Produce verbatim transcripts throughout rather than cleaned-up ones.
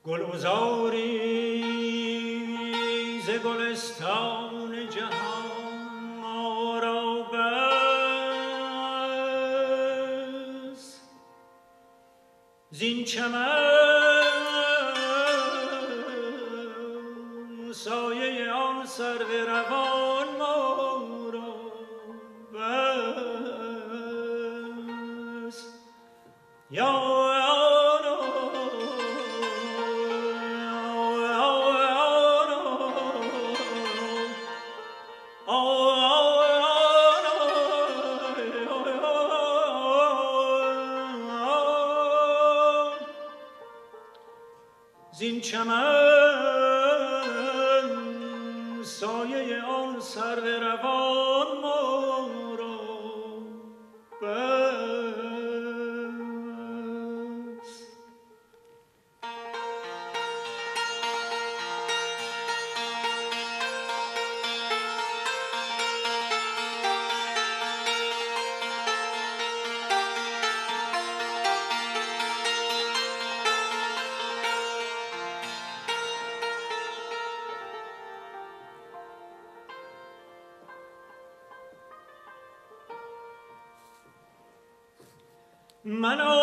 Go los auris e go les taunes ja raubes. Zinchame, soie e on servirà von moro bes. Zinchame, soie e on servirà von moro bes. Mano,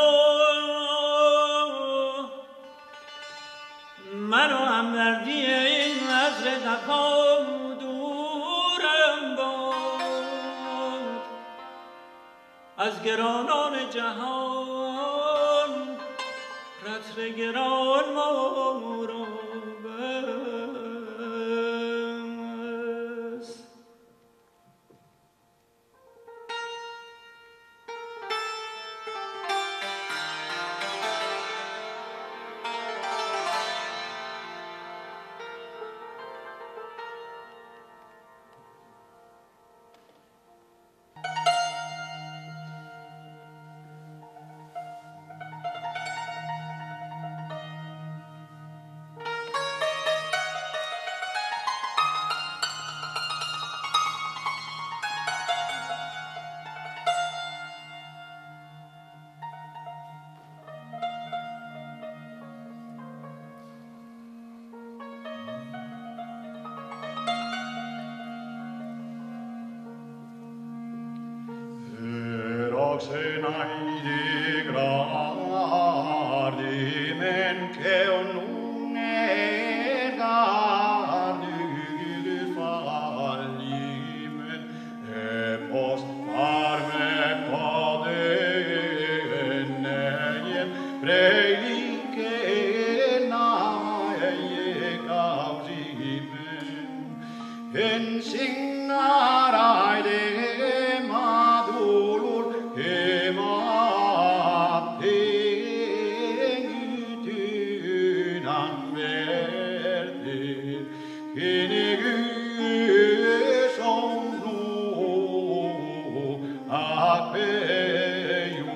mano, amerdie in azre da fau durembo. As geronon e jahon, ratre geron moro bes. Era se n'ai de gardiment que non e gardi de falliment. E pòs far-me pas de nèiem, prei que n'aie causiment. Ensignarai de ma dolor e ma tengut un anverte. Que ne son lo a peio.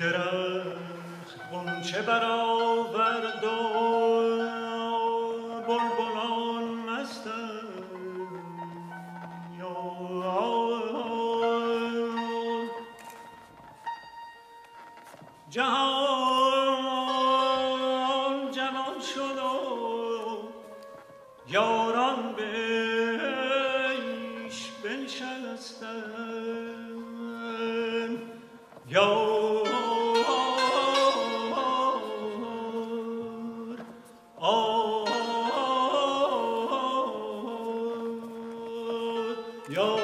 Gràcia, bon che barau verdor, bolbolan mestèr, jo, ja, ja van chodor, Jaran beish ben chalasten, jaur, jaur.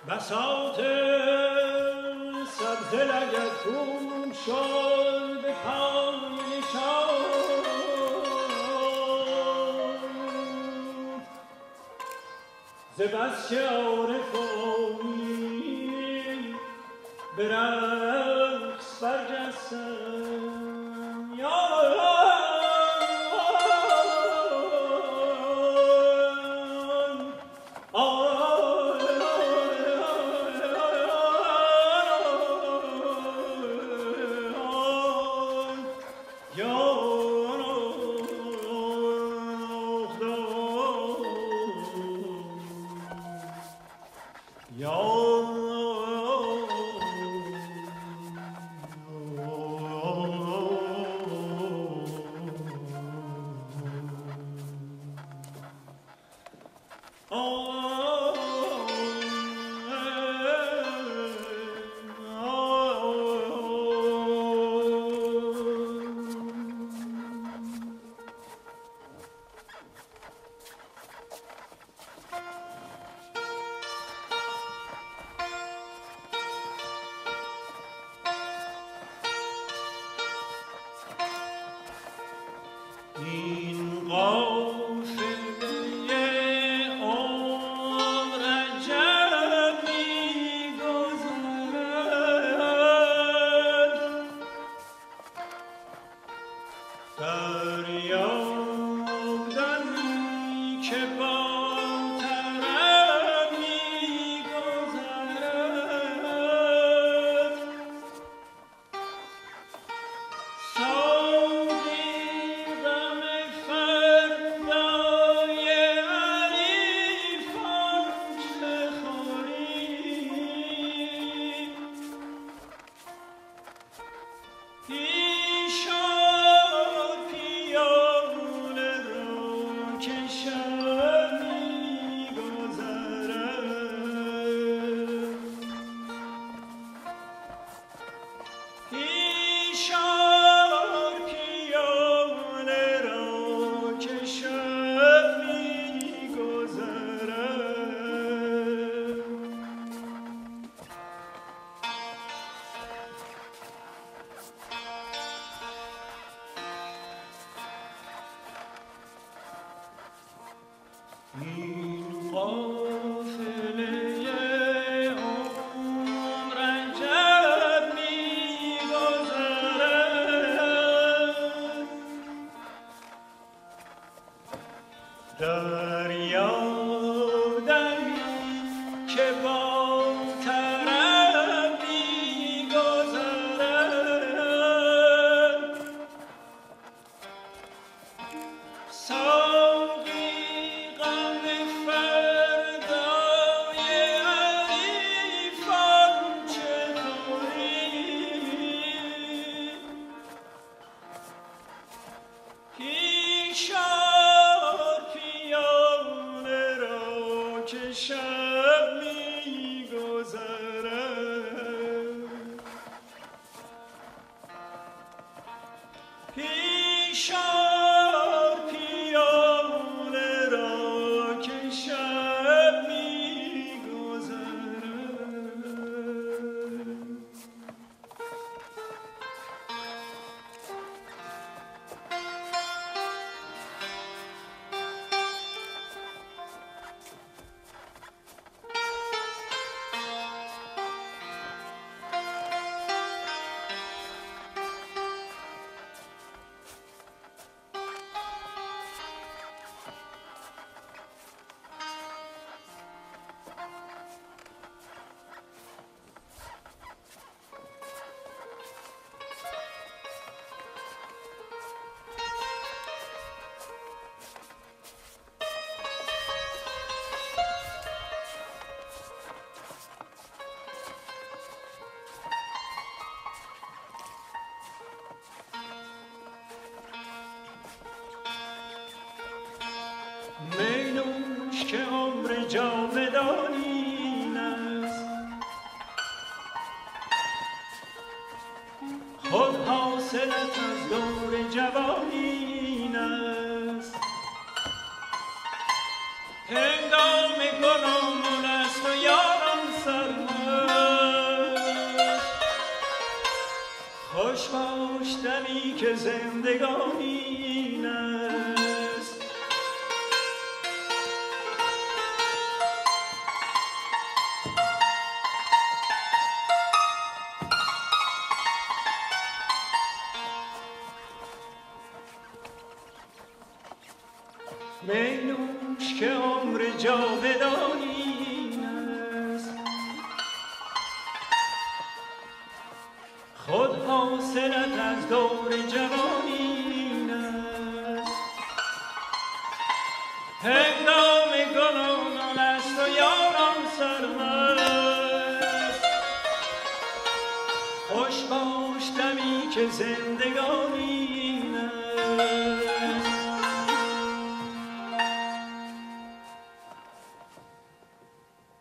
Basaute, sabze la gatun chol de pau e chau. Ze bastia ore foni, berach spargiasse. Dariau d'amics que vòl t'arrabigosar. Saugui amb fardau e alifant que dori. Qui chor pianerà Menus que ombras javedoninas, hòt hausse las doras javoninas, hengau me conon las noiaran sarmas. Hòsh baush d'amiques en degoninas. Menus que ombras javedoninas, hòt hausse las doras javoninas, hengau me conon las noiaran sarmas. Hòsh baush d'amiques en degoninas.